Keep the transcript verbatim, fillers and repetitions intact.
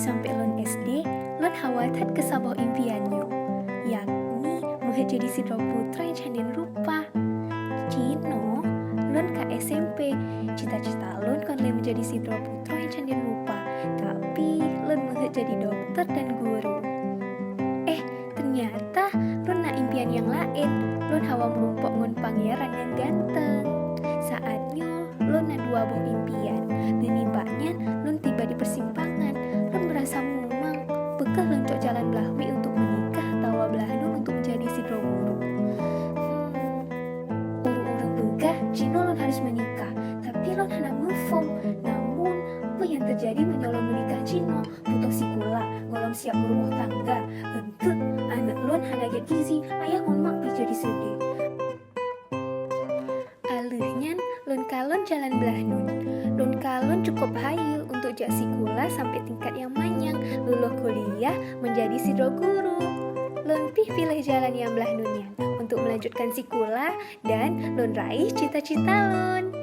Sampoe lôn S D, lôn hawa that keu saboh impian nyoe, yakni meuheuet jadi sidroe putroe nyang cadian rupa. Jinoe, lôn ka S M P, cita-cita lôn kon lé meujadi sidroe putroe nyang cadian rupa, tapi lôn meuheuet jadi dokto dan guru. Eh, teunyata lôn na impian nyang laén, lôn hawa meurumpok ngon pangeran nyang ganteng. Saát nyoe, lôn na dua boh impian. Nibak nyan, lôn tiba di persimpangan. Lôn meurasa mumang. Peu kheueh lôn cok jalan blaih miet untuk meunikah atawa blaih lôn untuk meujadi sidroe guru? Hmm. Ureuëng-ureuëng peugah jinoe lôn harôh meunikah, tapi lôn hana muphom. Namun, peue nyang teujadi meunyoe lôn meunikah jinoe? Putôh sikula, gohlom siap meurumoh tangga. Eunteuk, aneuëk lôn hana gét gizi, ayah ngon mak pih jadi seudeh. Alheuh nyan, lôn kalon jalan blaih lôn. Lôn kalon cukup hayeu untuk jak sikula sampoe tingkat nyang manyang, lulôh kuliah, meujadi sidroe guru. Lôn pih piléh jalan nyang blaih lôn nyan untuk meulanjutkan sikula dan lôn raih cita-cita lôn.